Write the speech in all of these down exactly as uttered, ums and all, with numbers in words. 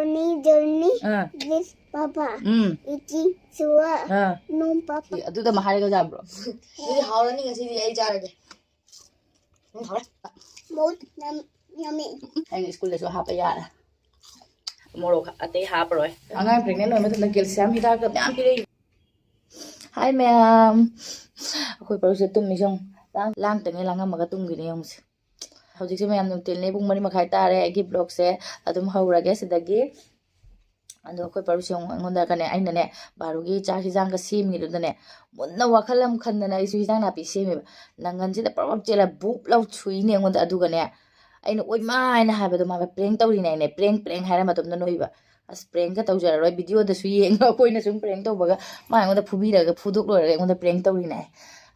Journey, journey. Ah. With Papa. Um. Eating sua. Ah. No Papa. ꯑꯗꯨꯗ ꯑꯃ ꯍꯥꯏꯔꯒ ꯌꯥꯕ꯭ꯔꯣ? ꯑꯗꯨꯗꯤ ꯍꯥꯎꯔꯅꯤ ꯉꯁꯤꯗꯤ ꯑꯩ ꯆꯥꯔꯒꯦ꯫ ꯎꯝ, ꯍꯥꯎꯔꯦ꯫ ꯃꯣꯔꯣꯛ ꯌꯥꯝ ꯌꯥꯝꯃꯦ꯫ ꯑꯩꯅ ꯁ꯭ꯀꯨꯜꯗꯁꯨ ꯍꯥꯞꯄ ꯌꯥꯔꯦ꯫ ꯃꯣꯔꯣꯛ ꯑꯇꯩ ꯍꯥꯞꯄꯔꯣꯏ꯫ ꯑꯉꯥꯡ pregnant ꯑꯣꯏꯕ ꯃꯇꯝꯗ calcium ꯍꯤꯗꯥꯛꯀ ꯃꯌꯥꯝ ꯄꯤꯔꯛꯏ꯫ ꯍꯥꯏ ꯃꯌꯥꯝ꯫ ꯑꯩꯈꯣꯏ ꯄꯔꯨꯁꯦ ꯇꯨꯝꯃꯤꯁꯦ ꯌꯦꯡꯉꯨ꯫ ꯂꯥꯡ-, ꯂꯥꯡꯇꯉꯩ ꯂꯥꯡꯉꯝꯃꯒ ꯇꯨꯝꯈꯤꯅꯦ ꯌꯦꯡꯉꯨꯁꯦ꯫ ꯍꯧꯖꯤꯛꯁꯦ ꯃꯌꯥꯝ ꯅꯨꯡꯊꯤꯜꯅꯦ ꯄꯨꯡ ꯃꯔꯤ ꯃꯈꯥꯏ ꯇꯥꯔꯦ꯫ ꯑꯩꯒꯤ vlogꯁꯦ ꯑꯗꯨꯝ ꯍꯧꯔꯒꯦ ꯁꯤꯗꯒꯤ꯫ ꯑꯗꯣ ꯑꯩꯈꯣꯏ ꯄꯔꯨꯁꯦ ꯑꯃꯨꯛ ꯑꯩꯉꯣꯟꯗ ꯀꯅꯦ, ꯑꯩꯅꯅꯦ ꯕꯥꯔꯨꯒꯤ ꯆꯥꯛ ꯍꯤꯟꯖꯥꯡꯒ ꯁꯦꯝꯃꯤꯗꯨꯗꯅꯦ ꯃꯨꯟꯅ ꯋꯥꯈꯜ ꯑꯃ ꯈꯟꯗꯅ ꯑꯩꯁꯨ ꯍꯤꯟꯖꯥꯡ ꯅꯥꯄꯤ ꯁꯦꯝꯃꯦꯕ꯫ ꯅꯪꯒꯟꯁꯤꯗ ꯄ꯭ꯔꯞ ꯄ꯭ꯔꯞ ꯆꯦꯜꯂ ꯕꯨꯞ ꯂꯥꯎ ꯁꯨꯏꯅꯦ ꯑꯩꯉꯣꯟꯗ꯫ ꯑꯗꯨꯒꯅꯦ ꯑꯩꯅ "ꯑꯣꯏꯃꯥ" ꯍꯥꯏꯅ ꯍꯥꯏꯕꯗꯣ ꯃꯥꯅ prank ꯇꯧꯔꯤꯅꯦ ꯍꯥꯏꯅꯦ꯫ Prank prank ꯍꯥꯏꯔ ꯃꯇꯣꯝꯗ ꯅꯣꯛꯏꯕ꯫ ꯑꯁ, prankꯀ ꯇꯧꯖꯔꯔꯣꯏ, videoꯗꯁꯨ ꯌꯦꯡꯉ ꯑꯩꯈꯣꯏꯅ ꯁꯨꯝ prank ꯇꯧꯕꯒ ꯃꯥ ꯑꯩꯉꯣꯟꯗ ꯐꯨꯕꯤꯔꯒ ꯐꯨꯗꯣꯛ ꯂꯣꯏꯔꯒ ꯑꯩꯉꯣꯟꯗ prank ꯇꯧꯔꯤꯅꯦ꯫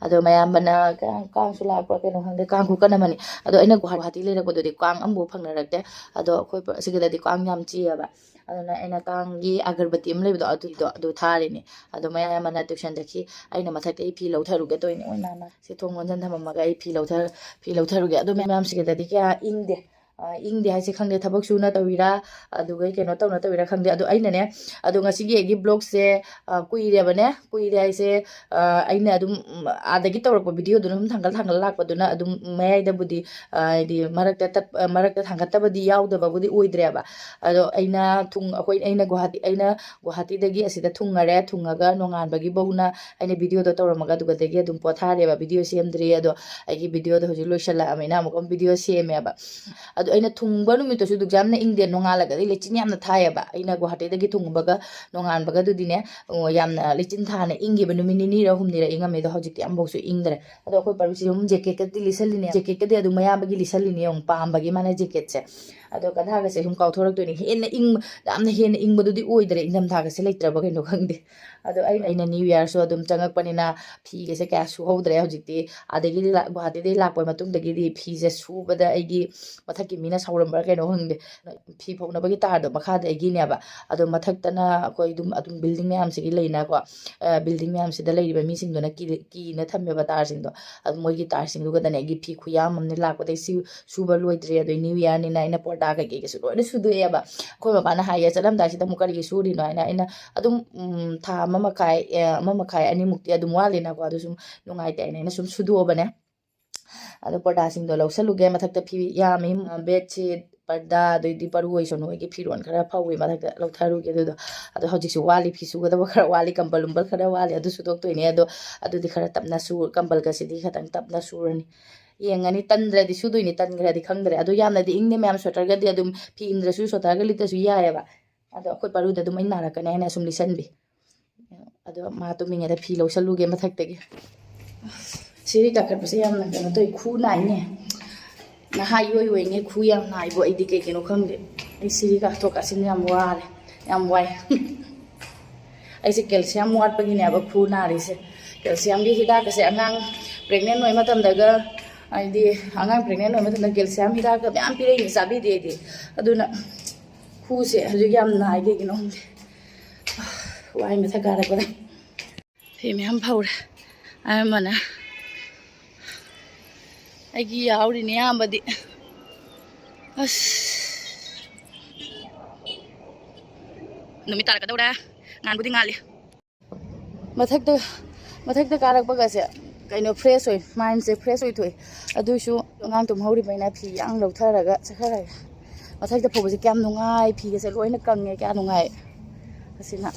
ꯑꯗꯣ ꯃꯌꯥꯝꯕꯅ ꯀꯥꯡ, ꯀꯥꯡꯁꯨ ꯂꯥꯛꯄ꯭ꯔꯥ ꯀꯩꯅꯣ ꯈꯪꯗꯦ, ꯀꯥꯡ ꯈꯨꯀꯟ ꯑꯃꯅꯤ꯫ ꯑꯗꯣ ꯑꯩꯅ ꯒꯨꯋꯥꯍꯥꯇꯤ ꯂꯩꯔꯛꯄꯗꯨꯗꯤ ꯀꯥꯡ ꯑꯃꯐꯥꯎ ꯐꯪꯅꯔꯛꯇꯦ꯫ ꯑꯗꯣ ꯑꯩꯈꯣꯏ ꯄ-, ꯁꯤꯒꯤꯗꯗꯤ ꯀꯥꯡ ꯌꯥꯝ ꯆꯤꯛꯑꯦꯕ꯫ ꯑꯗꯨꯅ ꯑꯩꯅ ꯀꯥꯡꯒꯤ ꯑꯒꯔꯕꯇꯤ ꯑꯃ ꯂꯩꯕꯗꯣ ꯑꯗꯨꯗꯣ, ꯑꯗꯨ ꯊꯥꯔꯤꯅꯦ꯫ ꯑꯗꯣ ꯃꯌꯥꯝꯕꯅ tuition ꯆꯠꯈꯤ꯫ ꯑꯩꯅ ꯃꯊꯛꯇ ꯑꯩ ꯐꯤ ꯂꯧꯊꯔꯨꯒꯦ ꯇꯧꯔꯤꯅꯦ꯫ "ꯑꯣꯏ ꯃꯥ ꯃꯥ, ꯁꯤ ꯊꯣꯡ ꯂꯣꯟꯁꯤꯟ ꯊꯝꯃꯝꯃꯒ ꯑꯩ ꯐꯤ ꯂꯧꯊ-, ꯐꯤ ꯂꯧꯊꯔꯨꯒꯦ"꯫ ꯑꯗꯣ ꯃꯌꯥꯝꯁꯤꯒꯗꯗꯤ ꯀꯌꯥ ꯏꯪꯗꯦ꯫ ꯑ, ꯏꯪꯗꯦ ꯍꯥꯏꯁꯦ ꯈꯪꯗꯦ, ꯊꯕꯛ ꯁꯨꯅ ꯇꯧꯔꯤꯔꯥ, ꯑꯗꯨꯒ ꯀꯩꯅꯣ ꯇꯧꯅ ꯇꯧꯔꯤꯔꯥ ꯈꯪꯗꯦ꯫ ꯑꯗꯣ ꯑꯩꯅꯅꯦ, ꯑꯗꯣ ꯉꯁꯤꯒꯤ ꯑꯩꯒꯤ vlogꯁꯦ, ꯑ, ꯀꯨꯏꯔꯦꯕꯅꯦ꯫ ꯀꯨꯏꯔꯦ ꯍꯥꯏꯁꯦ, ꯑ, ꯑꯩꯅ ꯑꯗꯨꯝ, ꯎꯝ, ꯑꯥꯗꯒꯤ ꯇꯧꯔꯛꯄ videoꯗꯨꯅ ꯑꯗꯨꯝ ꯊꯥꯡꯒꯠ ꯊꯥꯡꯒꯠ ꯂꯥꯛꯄꯗꯨꯅ ꯑꯗꯨꯝ ꯃꯌꯥꯏꯗꯕꯨꯗꯤ, ꯑ, ꯍꯥꯏꯗꯤ ꯃꯔꯛꯇ ꯇꯠ-, ꯑ, ꯃꯔꯛꯇ ꯊꯥꯡꯒꯠꯇꯕꯗꯤ ꯌꯥꯎꯗꯕꯕꯨꯗꯤ ꯑꯣꯏꯗ꯭ꯔꯦꯕ꯫ ꯑꯗꯣ ꯑꯩꯅ ꯊꯨꯡ-, ꯑꯩꯈꯣꯏ, ꯑꯩꯅ ꯒꯨꯋꯥꯍꯥꯇꯤ, ꯑꯩꯅ ꯒꯨꯋꯥꯍꯥꯇꯤꯗꯒꯤ ꯑꯁꯤꯗ ꯊꯨꯡꯉꯔꯦ꯫ ꯊꯨꯡꯉꯒ ꯅꯣꯡꯉꯥꯟꯕꯒꯤ ꯐꯥꯎꯅ ꯑꯩꯅ videoꯗꯣ ꯇꯧꯔꯝꯃꯒ ꯑꯗꯨꯒꯗꯒꯤ ꯑꯗꯨꯝ ꯄꯣꯊꯥꯔꯦꯕ꯫ Video ꯁꯦꯝꯗ꯭ꯔꯤ꯫ ꯑꯗꯣ ꯑꯩꯒꯤ videoꯗꯣ ꯍꯧꯖꯤꯛ ꯂꯣꯏꯁꯜꯂꯛꯑꯕꯅꯤꯅ ꯑꯃꯨꯛꯀ video ꯁꯦꯝꯃꯦꯕ꯫ ꯑꯗꯣ ꯑꯩꯅ ꯊꯨꯡꯕ ꯅꯨꯃꯤꯠꯇꯨꯁꯨ ꯑꯗꯨꯛ ꯌꯥꯝꯅ ꯏꯪꯗꯦ, ꯅꯣꯡꯉꯥꯜꯂꯒꯗꯤ ꯂꯩꯆꯤꯟ ꯌꯥꯝꯅ ꯊꯥꯏꯌꯦꯕ꯫ ꯑꯩꯅ ꯒꯨꯋꯥꯍꯥꯇꯤꯗꯒꯤ ꯊꯨꯡꯕꯒ ꯅꯣꯡꯉꯥꯟꯕꯒꯗꯨꯗꯤꯅꯦ, ꯑꯣ, ꯌꯥꯝꯅ ꯂꯩꯆꯤꯟ ꯊꯥꯅ ꯏꯪꯈꯤꯕ ꯅꯨꯃꯤꯠ ꯅꯤꯅꯤꯔ ꯍꯨꯝꯅꯤꯔ ꯏꯪꯉꯝꯃꯦ꯫ ꯑꯗꯣ ꯍꯧꯖꯤꯛꯇꯤ ꯑꯃꯐꯥꯎꯁꯨ ꯏꯪꯗ꯭ꯔꯦ꯫ ꯑꯗꯣ ꯑꯩꯈꯣꯏ ꯄꯔꯨꯁꯤ ꯁꯨꯝ jacketꯀꯗꯤ ꯂꯤꯠꯁꯜꯂꯤꯅꯦ, jacketꯀꯗꯤ ꯑꯗꯨꯝ ꯃꯌꯥꯝꯕꯒꯤ ꯂꯤꯠꯁꯜꯂꯤꯅꯦ ꯌꯦꯡꯉꯨ, ꯄꯥꯝꯕꯒꯤ ꯃꯥꯅ jacketꯁꯦ꯫ ꯑꯗꯣ ꯀꯟꯊꯥꯒꯁꯦ ꯁꯨꯝ ꯀꯥꯎꯊꯣꯔꯛꯇꯣꯏꯅꯦ꯫ ꯍꯦꯟꯅ ꯏꯪ-, ꯌꯥꯝꯅ ꯍꯦꯟꯅ ꯏꯪꯕꯗꯨꯗꯤ ꯑꯣꯏꯗ꯭ꯔꯦ, ꯏꯪꯊꯝꯊꯥꯒꯁꯦ ꯂꯩꯇ꯭ꯔꯕ ꯀꯩꯅꯣ ꯈꯪꯗꯦ꯫ ꯑꯗꯣ ꯑꯩꯅ, ꯑꯩꯅ New Yearꯁꯨ ꯑꯗꯨꯝ ꯆꯪꯉꯛꯄꯅꯤꯅ ꯐꯤꯒꯁꯦ ꯀꯌꯥ ꯁꯨꯍꯧꯗ꯭ꯔꯦ꯫ ꯍꯧꯖꯤꯛꯇꯤ ꯑꯥꯗꯒꯤ ꯂꯥ-, ꯒꯨꯋꯥꯍꯥꯇꯤꯗꯒꯤ ꯂꯥꯛꯄ ꯃꯇꯨꯡꯗꯒꯤꯗꯤ ꯐꯤꯁꯦ ꯁꯨꯕꯗ ꯑꯩꯒꯤ ꯃꯊꯛꯀꯤ ꯃꯤꯅ ꯁꯥꯎꯔꯝꯕ꯭ꯔꯥ ꯀꯩꯅꯣ ꯈꯪꯗꯦ, ꯐꯤ ꯐꯧꯅꯕꯒꯤ ꯇꯥꯔꯗꯣ ꯃꯈꯥꯗ ꯑꯩꯒꯤꯅꯦꯕ꯫ ꯑꯗꯣ ꯃꯊꯛꯇꯅ ꯑꯩꯈꯣꯏ ꯑꯗꯨꯝ, ꯑꯗꯨꯝ building ꯃꯌꯥꯝꯁꯤꯒꯤ ꯂꯩꯅꯀꯣ, ꯑ, building ꯃꯌꯥꯝꯁꯤꯗ ꯂꯩꯔꯤꯕ ꯃꯤꯁꯤꯡꯗꯨꯅ ꯀꯤ-, ꯀꯤꯅ ꯊꯝꯃꯦꯕ ꯇꯥꯔꯁꯤꯡꯗꯣ꯫ ꯑꯗꯨ ꯃꯣꯏꯒꯤ ꯇꯥꯔꯁꯤꯡꯗꯨꯒꯗꯅꯦ ꯑꯩꯒꯤ ꯐꯤ ꯈꯨꯌꯥꯝ ꯑꯃꯅꯦ ꯂꯥꯛꯄꯗꯩ ꯁꯤ-, ꯁꯨꯕ ꯂꯣꯏꯗ꯭ꯔꯤ꯫ ꯑꯗꯩ New Yearꯅꯤꯅ ꯑꯩꯅ ꯄꯣꯔꯗꯥ ꯇꯥ ꯀꯩꯀꯩꯒꯁꯨ ꯂꯣꯏꯅ ꯁꯨꯗꯣꯛꯑꯦꯕ꯫ ꯑꯩꯈꯣꯏ ꯃꯄꯥꯅ ꯍꯥꯏꯌꯦ, "ꯆꯠꯂꯝꯗꯥꯏꯁꯤꯗ ꯑꯃꯨꯛ ꯀꯔꯤꯒꯤ ꯁꯨꯔꯤꯅꯣ?" ꯍꯥꯏꯅ ꯑꯩꯅ ꯑꯗꯨꯝ, ꯎꯝ, ꯊꯥ ꯑꯃ ꯃꯈꯥꯏ, ꯑꯦ, ꯑꯃ ꯃꯈꯥꯏ ꯑꯅꯤꯃꯨꯛꯇꯤ ꯑꯗꯨꯝ ꯋꯥꯠꯂꯤꯅꯀꯣ, ꯑꯗꯨ ꯁꯨꯝ ꯅꯨꯡꯉꯥꯏꯇꯦ ꯍꯥꯏꯅ ꯑꯩꯅ ꯁꯨꯝ ꯁꯨꯗꯣꯛꯑꯕꯅꯦ꯫ ꯑꯗꯣ ꯄꯔꯗꯥꯁꯤꯡꯗꯣ ꯂꯧꯁꯜꯂꯨꯒꯦ꯫ ꯃꯊꯛꯇ ꯐꯤ ꯌꯥꯝꯃꯤ, ꯕꯦꯗꯁꯤꯠ, ꯄꯔꯗꯥ, ꯑꯗꯩꯗꯤ ꯄꯔꯨ ꯑꯣꯏꯁꯅꯨ ꯍꯣꯏꯒꯤ ꯐꯤꯔꯣꯜ ꯈꯔ ꯐꯧꯏ, ꯃꯊꯛꯇ ꯂꯧꯊꯔꯨꯒꯦ꯫ ꯑꯗꯨꯗꯣ, ꯑꯗꯣ ꯍꯧꯖꯤꯛꯁꯨ ꯋꯥꯠꯂꯤ, ꯐꯤ ꯁꯨꯒꯗꯕ ꯈꯔ ꯋꯥꯠꯂꯤ, ꯀꯝꯕꯜ ꯎꯝꯕꯜ ꯈꯔ ꯋꯥꯠꯂꯤ, ꯑꯗꯨ ꯁꯨꯗꯣꯛꯇꯣꯏꯅꯦ꯫ ꯑꯗꯣ ꯑꯗꯨꯗꯤ ꯈꯔ ꯇꯞꯅ ꯁꯨ, ꯀꯝꯕꯜꯒꯁꯤꯗꯤ ꯈꯇꯪ ꯇꯞꯅ ꯁꯨꯔꯅꯤ꯫ ꯌꯦꯡꯉꯅꯤ, ꯇꯟꯗ꯭ꯔꯗꯤ ꯁꯨꯗꯣꯏꯅꯤ, ꯇꯟꯈ꯭ꯔꯗꯤ ꯈꯪꯗ꯭ꯔꯦ꯫ ꯑꯗꯣ ꯌꯥꯝꯅꯗꯤ ꯏꯪꯅꯦ ꯃꯌꯥꯝ, ꯁ꯭ꯋꯦꯇꯔꯒꯗꯤ ꯑꯗꯨꯝ ꯐꯤ ꯏꯟꯗ꯭ꯔꯁꯨ ꯁ꯭ꯋꯦꯇꯔꯒ ꯂꯤꯠꯇ꯭ꯔꯁꯨ ꯌꯥꯏꯑꯕ꯫ ꯑꯗꯣ ꯑꯩꯈꯣꯏ ꯄꯔꯨꯗ ꯑꯗꯨꯝ ꯑꯩ ꯅꯥꯔꯛꯀꯅꯤ ꯍꯥꯏꯅ ꯁꯨꯝ ꯂꯤꯠꯁꯟꯕꯤ꯫ ꯑꯗꯣ ꯃꯥ ꯇꯨꯝꯃꯤꯉꯩꯗ ꯐꯤ ꯂꯧꯁꯜꯂꯨꯒꯦ ꯃꯊꯛꯇꯒꯤ꯫ ꯁꯤꯔꯤ ꯀꯥꯈꯠꯄꯁꯦ ꯌꯥꯝꯅ ꯀꯩꯅꯣ ꯇꯧꯏ, ꯈꯨ ꯅꯥꯏꯅꯦ꯫ ꯅꯍꯥ ꯏꯑꯣꯏ ꯑꯣꯏꯉꯩ ꯈꯨ ꯌꯥꯝ ꯅꯥꯏꯕꯣ꯫ ꯑꯩꯗꯤ ꯀꯩꯒꯤꯅꯣ ꯈꯪꯗꯦ, ꯑꯩ ꯁꯤꯔꯤ ꯀꯥꯊꯣꯛ ꯀꯥꯁꯤꯟ ꯌꯥꯝ ꯋꯥꯔꯦ, ꯌꯥꯝ ꯋꯥꯏ꯫ ꯑꯩꯁꯦ ꯀꯦꯜꯁꯤꯌꯝ ꯋꯥꯠꯄꯒꯤꯅꯦꯕ ꯈꯨ ꯅꯥꯔꯤꯁꯦ꯫ ꯀꯦꯜꯁꯤꯌꯝꯒꯤ ꯍꯤꯗꯥꯛꯀꯁꯦ ꯑꯉꯥꯡ ꯄ꯭ꯔꯦꯒꯅꯦꯟ ꯑꯣꯏꯕ ꯃꯇꯝꯗꯒ, ꯍꯥꯏꯗꯤ ꯑꯉꯥꯡ ꯄ꯭ꯔꯦꯒꯅꯦꯟ ꯑꯣꯏꯕ ꯃꯇꯝꯗ ꯀꯦꯜꯁꯤꯌꯝ ꯍꯤꯗꯥꯛꯀ ꯃꯌꯥꯝ ꯄꯤꯔꯛꯏꯅꯦ, ꯆꯥꯕꯤꯗꯦ ꯑꯩꯗꯤ꯫ ꯑꯗꯨꯅ ꯈꯨꯁꯦ ꯍꯧꯖꯤꯛ ꯌꯥꯝ ꯅꯥꯏ, ꯀꯩꯒꯤꯅꯣ ꯈꯪꯗꯦ꯫ ꯋꯥꯏ ꯃꯊꯛ ꯀꯥꯔꯛꯄꯗ꯫ ꯐꯤ ꯃꯌꯥꯝ ꯐꯧꯔꯦ꯫ ꯑꯌꯥꯝꯕꯅ ꯑꯩꯒꯤ ꯌꯥꯎꯔꯤꯅꯦ ꯑꯌꯥꯝꯕꯗꯤ꯫ ꯑꯁ, ꯅꯨꯃꯤꯠ ꯇꯥꯔꯛꯀꯗꯧꯔꯦ꯫ ꯉꯥꯟꯕꯨꯗꯤ ꯉꯥꯜꯂꯤ꯫ ꯃꯊꯛꯇ, ꯃꯊꯛꯇ ꯀꯥꯔꯛꯄꯒꯁꯦ ꯀꯩꯅꯣ, ꯐ꯭ꯔꯦꯁ ꯑꯣꯏ, ꯃꯥꯏꯟꯁꯦ ꯐ꯭ꯔꯦꯁ ꯑꯣꯏꯊꯣꯛꯏ꯫ ꯑꯗꯨꯏꯁꯨ ꯑꯉꯥꯡ ꯇꯨꯝꯍꯧꯔꯤꯕꯅꯤꯅ ꯐꯤ ꯌꯥꯝ ꯂꯧꯊꯔꯒ ꯆꯠꯈ꯭ꯔꯒꯦ꯫ ꯃꯊꯛꯇ ꯐꯧꯕꯁꯦ ꯀꯌꯥꯝ ꯅꯨꯡꯉꯥꯏ, ꯐꯤꯒꯁꯦ ꯂꯣꯏꯅ ꯀꯪꯉꯦ, ꯀꯌꯥ ꯅꯨꯡꯉꯥꯏ꯫ ꯑꯁꯤꯅ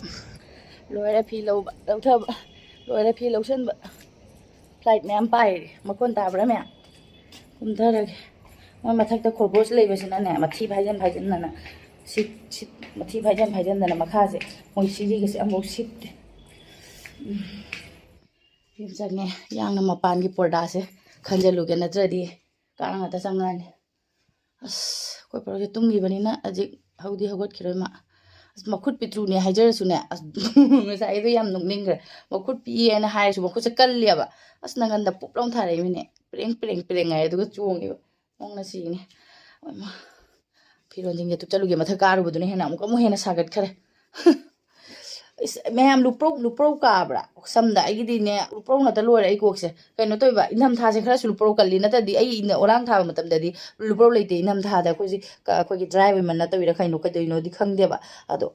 ꯂꯣꯏꯔꯦ ꯐꯤ ꯂꯧꯕ, ꯂꯧꯊꯕ, ꯂꯣꯏꯔꯦ ꯐꯤ ꯂꯧꯁꯟꯕ꯫ ꯐ꯭ꯂꯥꯏꯠ ꯃꯌꯥꯝ ꯄꯥꯏꯔꯤ, ꯃꯈꯣꯟ ꯇꯥꯕ꯭ꯔꯥ ꯃꯌꯥꯝ? ꯀꯨꯝꯊꯔꯒꯦ꯫ ꯃꯣꯏ ꯃꯊꯛꯇ ꯈꯣꯔꯕꯣꯁ ꯂꯩꯕꯁꯤꯅꯅꯦ, ꯃꯊꯤ ꯐꯥꯏꯖꯟ ꯐꯥꯏꯖꯟꯗꯅ, ꯁꯤꯠ, ꯁꯤꯠ, ꯃꯊꯤ ꯐꯥꯏꯖꯟ ꯐꯥꯏꯖꯟꯗꯅ ꯃꯈꯥꯁꯦ ꯃꯣꯏ ꯁꯤꯔꯤꯒꯁꯦ ꯑꯃꯐꯥꯎ ꯁꯤꯠꯇꯦ꯫ ꯎꯝ꯫ ꯌꯨꯝ ꯆꯪꯉꯦ꯫ ꯌꯥꯡꯅ ꯃꯄꯥꯟꯒꯤ ꯄꯣꯔꯗꯥꯁꯦ ꯈꯟꯖꯜꯂꯨꯒꯦ, ꯅꯠꯇ꯭ꯔꯗꯤ ꯀꯥꯡ ꯉꯥꯛꯇ ꯆꯪꯉꯛꯑꯅꯤ꯫ ꯑꯁ, ꯑꯩꯈꯣꯏ ꯄꯔꯣꯁꯦ ꯇꯨꯝꯈꯤꯕꯅꯤꯅ ꯍꯧꯖꯤꯛ ꯍꯧꯗꯤ ꯍꯧꯒꯠꯈꯤꯔꯣꯏ ꯃꯥ꯫ ꯑꯁ, ꯃꯈꯨꯠ ꯄꯤꯇ꯭ꯔꯨꯅꯦ ꯍꯥꯏꯖꯔꯁꯨꯅꯦ, ꯑꯁ, ꯉꯁꯥꯏꯗꯣ ꯌꯥꯝ ꯅꯣꯛꯅꯤꯡꯈ꯭ꯔꯦ꯫ ꯃꯈꯨꯠ ꯄꯤꯛꯑꯦꯅ ꯍꯥꯏꯔꯁꯨ ꯃꯈꯨꯠꯁꯦ ꯀꯜꯂꯦꯕ꯫ ꯑꯁ, ꯅꯪꯒꯟꯗ ꯄꯨꯞ ꯂꯥꯎ ꯊꯥꯔꯛꯏꯃꯤꯅꯦ꯫ ꯄ꯭ꯔꯦꯡ, ꯄ꯭ꯔꯦꯡ, ꯄ꯭ꯔꯦꯡ ꯍꯥꯏ, ꯑꯗꯨꯒ ꯆꯣꯡꯉꯤꯕ꯫ ꯅꯣꯡꯅ ꯁꯤꯅꯤ꯫ ꯑꯣꯏꯃꯥ꯫ ꯐꯤꯔꯣꯟꯁꯤꯡꯁꯦ ꯇꯨꯞꯆꯜꯂꯨꯒꯦ, ꯃꯊꯛ ꯀꯥꯔꯨꯕꯗꯨꯅ ꯍꯦꯟꯅ ꯑꯃꯨꯛꯀ ꯑꯃꯨꯛ ꯍꯦꯟꯅ ꯁꯥꯒꯠꯈꯔꯦ꯫ ꯃꯌꯥꯝ ꯂꯨꯄ꯭ꯔꯧ ꯂꯨꯄ꯭ꯔꯧ ꯀꯥꯕ꯭ꯔꯥ? ꯁꯝꯗ ꯑꯩꯒꯤꯗꯤꯅꯦ, ꯂꯨꯄ꯭ꯔꯧ ꯉꯥꯛꯇ ꯂꯣꯏꯔꯦ ꯑꯩ ꯀꯣꯛꯁꯦ꯫ ꯀꯩꯅꯣ ꯇꯧꯏꯕ, ꯏꯪꯊꯝꯊꯥꯁꯦ ꯈꯔꯁꯨ ꯂꯨꯄ꯭ꯔꯧ ꯀꯜꯂꯤ, ꯅꯠꯇ꯭ꯔꯗꯤ ꯑꯩ ꯏꯅ ꯑꯣꯂꯥꯡ ꯊꯥꯕ ꯃꯇꯝꯗꯗꯤ ꯂꯨꯄ꯭ꯔꯧ ꯂꯩꯇꯦ꯫ ꯏꯪꯊꯝꯊꯥꯗ ꯑꯩꯈꯣꯏꯁꯦ ꯀ- ꯑꯩꯈꯣꯏꯒꯤ ꯗ꯭ꯔꯥꯏ ꯑꯣꯏꯃꯟꯅ ꯇꯧꯔꯤꯔꯥ ꯀꯩꯅꯣ, ꯀꯩꯗꯧꯔꯤꯅꯣꯗꯤ ꯈꯪꯗꯦꯕ꯫ ꯑꯗꯣ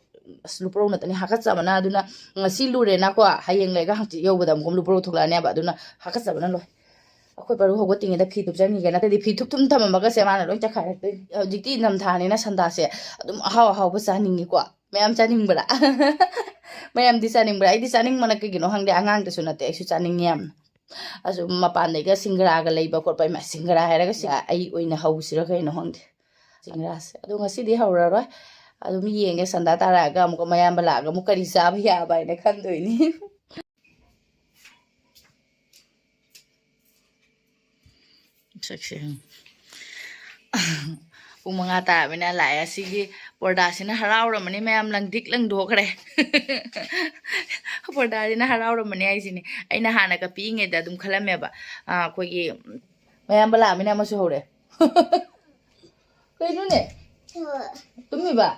ꯑꯁ, ꯂꯨꯄ꯭ꯔꯧ ꯅꯠꯇꯅꯤ ꯍꯥꯀꯠꯆꯕꯅ꯫ ꯑꯗꯨꯅ ꯉꯁꯤ ꯂꯨꯔꯦꯅꯀꯣ, ꯍꯌꯦꯡ ꯂꯩꯔꯒ ꯍꯪꯆꯤꯠ ꯌꯧꯕꯗ ꯑꯃꯨꯛ ꯂꯨꯄ꯭ꯔꯧ ꯊꯣꯛꯂꯛꯑꯅꯦꯕ꯫ ꯑꯗꯨꯅ ꯍꯥꯀꯠꯆꯕꯅ ꯂꯣꯏ꯫ ꯑꯩꯈꯣꯏ ꯄꯔꯨ ꯍꯧꯒꯠꯇ꯭ꯔꯤꯉꯩꯗ ꯐꯤ ꯊꯨꯞꯆꯟꯈꯤꯒꯦ, ꯅꯠꯇ꯭ꯔꯗꯤ ꯐꯤ ꯊꯨꯞ ꯊꯨꯞ ꯊꯝꯃꯝꯃꯒꯁꯦ ꯃꯥꯅ ꯂꯣꯏ ꯆꯈꯥꯏꯔꯛꯇꯣꯏꯅꯤ꯫ ꯍꯧꯖꯤꯛꯇꯤ ꯏꯪꯊꯝꯊꯥꯅꯤꯅ ꯁꯟꯗꯥꯁꯦ ꯑꯗꯨꯝ ꯑꯍꯥꯎ ꯑꯍꯥꯎꯕ ꯆꯥꯅꯤꯡꯉꯤꯀꯣ꯫ ꯃꯌꯥꯝ ꯆꯥꯅꯤꯡꯕ꯭ꯔꯥ? ꯃꯌꯥꯝꯗꯤ ꯆꯥꯅꯤꯡꯕ꯭ꯔꯥ? ꯑꯩꯗꯤ ꯆꯥꯅꯤꯡꯕꯅ ꯀꯩꯒꯤꯅꯣ ꯈꯪꯗꯦ, ꯑꯉꯥꯡꯗꯁꯨ ꯅꯠꯇꯦ, ꯑꯩꯁꯨ ꯆꯥꯅꯤꯡꯉꯤ ꯌꯥꯝꯅ꯫ ꯑꯁꯨꯝ ꯃꯄꯥꯟꯗꯩꯒ ꯁꯤꯡꯒꯔꯥꯒ ꯂꯩꯕ ꯈꯣꯠꯄ, ꯏꯃꯥ, ꯁꯤꯡꯒꯔꯥ ꯍꯥꯏꯔꯒ ꯁꯤ ꯑꯩ ꯑꯣꯏꯅ ꯍꯧꯁꯤꯔꯥ ꯀꯩꯅꯣ ꯈꯪꯗꯦ꯫ ꯁꯤꯡꯒꯔꯥꯁꯦ ꯑꯗꯣ ꯉꯁꯤꯗꯤ ꯍꯧꯔꯔꯣꯏ꯫ ꯑꯗꯨꯝ ꯌꯦꯡꯒꯦ, ꯁꯟꯗꯥ ꯇꯥꯔꯛꯑꯒ ꯑꯃꯨꯛꯀ ꯃꯌꯥꯝꯕ ꯂꯥꯛꯑꯒ ꯑꯃꯨꯛ ꯀꯔꯤ ꯆꯥꯕ ꯌꯥꯕ ꯍꯥꯏꯅ ꯈꯟꯗꯣꯏꯅꯤ꯫ ꯁꯛꯁꯦ꯫ ꯄꯨꯡ ꯃꯉꯥ ꯇꯥꯔꯕꯅꯤꯅ ꯂꯥꯛꯑꯦ꯫ ꯑꯁꯤꯒꯤ ꯄꯣꯔꯗꯥꯁꯤꯅ ꯍꯔꯥꯎꯔꯝꯃꯅꯤ, ꯃꯌꯥꯝ ꯂꯪꯗꯤꯛ ꯂꯪꯗꯣꯛꯈ꯭ꯔꯦ꯫ ꯄꯣꯔꯗꯥꯁꯤꯅ ꯍꯔꯥꯎꯔꯝꯃꯅꯤ ꯍꯥꯏꯁꯤꯅꯤ꯫ ꯑꯩꯅ ꯍꯥꯟꯅꯒ ꯄꯤꯛꯏꯉꯩꯗ ꯑꯗꯨꯝ ꯈꯜꯂꯝꯃꯦꯕ, ꯑꯥ, ꯑꯩꯈꯣꯏꯒꯤ ꯃꯌꯥꯝꯕ ꯂꯥꯛꯑꯃꯤꯅ ꯑꯃꯁꯨ ꯍꯧꯔꯦ꯫ ꯀꯩꯅꯣꯅꯦ? ꯇꯨꯝꯃꯤꯕ?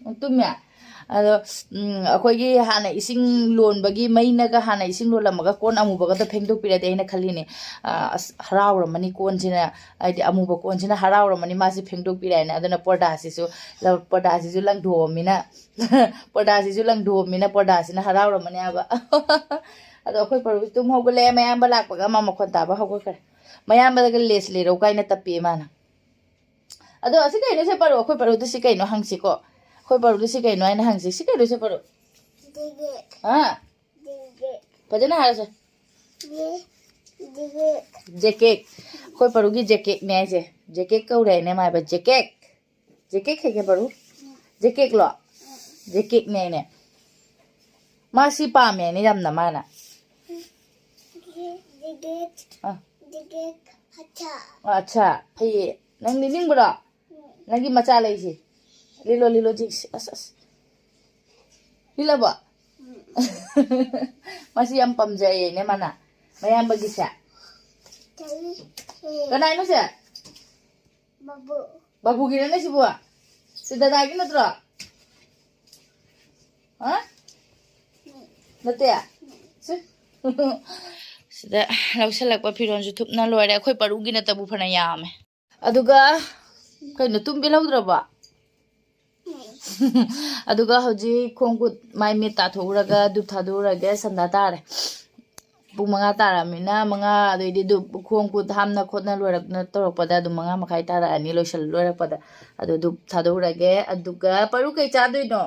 ꯎꯝ, ꯇꯨꯝꯃꯦ꯫ ꯑꯗꯣ, ꯎꯝ, ꯑꯩꯈꯣꯏꯒꯤ ꯍꯥꯟꯅ ꯏꯁꯤꯡ ꯂꯣꯟꯕꯒꯤ ꯃꯩꯅꯒ ꯍꯥꯟꯅ ꯏꯁꯤꯡ ꯂꯣꯜꯂꯝꯃꯒ ꯀꯣꯟ ꯑꯃꯨꯕꯒꯗꯣ ꯐꯦꯡꯗꯣꯛꯄꯤꯔꯗꯤ ꯑꯩꯅ ꯈꯜꯂꯤꯅꯦ, ꯑ, ꯑꯁ, ꯍꯔꯥꯎꯔꯝꯃꯅꯤ ꯀꯣꯟꯁꯤꯅ, ꯍꯥꯏꯗꯤ ꯑꯃꯨꯕ ꯀꯣꯟꯁꯤꯅ ꯍꯔꯥꯎꯔꯝꯃꯅꯤ ꯃꯥꯁꯦ ꯐꯦꯡꯗꯣꯛꯄꯤꯔꯦ ꯍꯥꯏꯅ꯫ ꯑꯗꯨꯅ ꯄꯣꯔꯗꯥꯁꯤꯁꯨ, ꯄꯣꯔꯗꯥꯁꯤꯁꯨ ꯂꯪꯊꯣꯛꯑꯃꯤꯅ, ꯄꯣꯔꯗꯥꯁꯤꯁꯨ ꯂꯪꯊꯣꯛꯑꯃꯤꯅ ꯄꯣꯔꯗꯥꯁꯤꯅ ꯍꯔꯥꯎꯔꯝꯃꯅꯤ ꯍꯥꯏꯕ꯫ ꯑꯗꯣ ꯑꯩꯈꯣꯏ ꯄꯔꯨꯁꯨ ꯇꯨꯝ ꯍꯧꯒꯠꯂꯛꯑꯦ, ꯃꯌꯥꯝꯕ ꯂꯥꯛꯄꯒ ꯑꯃ ꯃꯈꯣꯟ ꯇꯥꯕ ꯍꯧꯒꯠꯈ꯭ꯔꯦ꯫ ꯃꯌꯥꯝꯕꯗꯒ ꯂꯦꯁ ꯂꯩꯔꯧ ꯀꯥꯏꯅ ꯇꯞꯄꯤ ꯃꯥꯅ꯫ ꯑꯗꯣ ꯑꯁꯤ ꯀꯩꯅꯣ ꯁꯦ ꯄꯔꯨ? ꯑꯩꯈꯣꯏ ꯄꯔꯨꯗ ꯁꯤ ꯀꯩꯅꯣ ꯍꯪꯁꯤꯀꯣ꯫ ꯑꯩꯈꯣꯏ ꯄꯔꯨꯗ ꯁꯤ ꯀꯩꯅꯣ ꯍꯥꯏꯅ ꯍꯪꯁꯤ꯫ ꯁꯤ ꯀꯩꯅꯣ ꯁꯦ ꯄꯔꯨ? ꯍꯥ? ꯐꯖꯅ ꯍꯥꯏꯔꯁꯦ꯫ ꯖꯦꯀꯦꯛ꯫ ꯑꯩꯈꯣꯏ ꯄꯔꯨꯒꯤ ꯖꯦꯀꯦꯛꯅꯦ ꯍꯥꯏꯁꯦ꯫ ꯖꯦꯀꯦꯛ ꯀꯧꯔꯦ ꯍꯥꯏꯅꯦ ꯃꯥ ꯍꯥꯏꯕ꯫ ꯖꯦꯀꯦꯛ꯫ ꯖꯦꯀꯦꯛ ꯍꯥꯏꯒꯦ ꯄꯔꯨ? ꯖꯦꯀꯦꯛꯂꯣ? ꯖꯦꯀꯦꯛꯅꯦ ꯍꯥꯏꯅꯦ꯫ ꯃꯥ ꯁꯤ ꯄꯥꯝꯃꯦ ꯍꯥꯏꯅꯦ ꯌꯥꯝꯅ ꯃꯥꯅ꯫ ꯖꯦꯀꯦꯛ꯫ ꯑꯥ꯫ ꯖꯦꯀꯦꯛ꯫ ꯑꯠꯁꯥ꯫ ꯑꯠꯁꯥ꯫ ꯐꯩꯌꯦ꯫ ꯅꯪꯗꯤ ꯅꯤꯡꯕ꯭ꯔꯣ? ꯅꯪꯒꯤ ꯃꯆꯥ ꯂꯩꯁꯤ꯫ ꯂꯤꯂꯣ, ꯂꯤꯂꯣ, ꯖꯤꯛꯁꯤ꯫ ꯑꯁ, ꯑꯁ꯫ ꯂꯤꯂꯕꯣ? ꯃꯁꯤ ꯌꯥꯝ ꯄꯥꯝꯖꯩꯌꯦꯅꯦ ꯃꯥꯅ꯫ ꯃꯌꯥꯝꯕꯒꯤꯁꯦ꯫ ꯀꯅꯥꯏꯅꯣ ꯁꯦ? ꯕꯥꯕꯨ꯫ ꯕꯥꯕꯨꯒꯤꯔꯅꯦ ꯁꯤꯕꯨ? ꯁꯤ ꯗꯗꯥꯒꯤ ꯅꯠꯇ꯭ꯔꯣ? ꯍꯥ? ꯅꯠꯇꯦ? ꯁꯤ꯫ ꯁꯤꯗ ꯂꯧꯁꯤꯜꯂꯛꯄ ꯐꯤꯔꯣꯜꯁꯨ ꯊꯨꯞꯅ ꯂꯣꯏꯔꯦ꯫ ꯑꯩꯈꯣꯏ ꯄꯔꯨꯒꯤ ꯅꯠꯇꯕꯨ ꯐꯅ ꯌꯥꯝꯃꯦ꯫ ꯑꯗꯨꯒ ꯀꯩꯅꯣ, ꯇꯨꯝꯕꯤ ꯂꯧꯗ꯭ꯔꯕꯣ? ꯑꯗꯨꯒ ꯍꯧꯖꯤꯛ ꯈꯣꯡ ꯈꯨꯠ ꯃꯥꯏ ꯃꯤꯠ ꯇꯥꯊꯣꯛꯎꯔꯒ ꯙꯨꯞ ꯊꯥꯗꯣꯛꯎꯔꯒꯦ꯫ ꯁꯟꯗꯥ ꯇꯥꯔꯦ꯫ ꯄꯨꯡ ꯃꯉꯥ ꯇꯥꯔꯛꯑꯃꯤꯅ, ꯃꯉꯥ ꯑꯗꯩꯗꯤ ꯙꯨꯞ ꯈꯣꯡ ꯈꯨꯠ ꯍꯥꯝꯅ ꯈꯣꯠꯅ ꯂꯣꯏꯔꯛꯅ ꯇꯧꯔꯛꯄꯗ ꯑꯗꯨꯝ ꯃꯉꯥ ꯃꯈꯥꯏ ꯇꯥꯔꯛꯑꯅꯤ, ꯂꯣꯏꯁꯜ ꯂꯣꯏꯔꯛꯄꯗ꯫ ꯑꯗꯨ ꯙꯨꯞ ꯊꯥꯗꯣꯛꯎꯔꯒꯦ꯫ ꯑꯗꯨꯒ ꯄꯔꯨ ꯀꯩ ꯆꯥꯗꯣꯏꯅꯣ?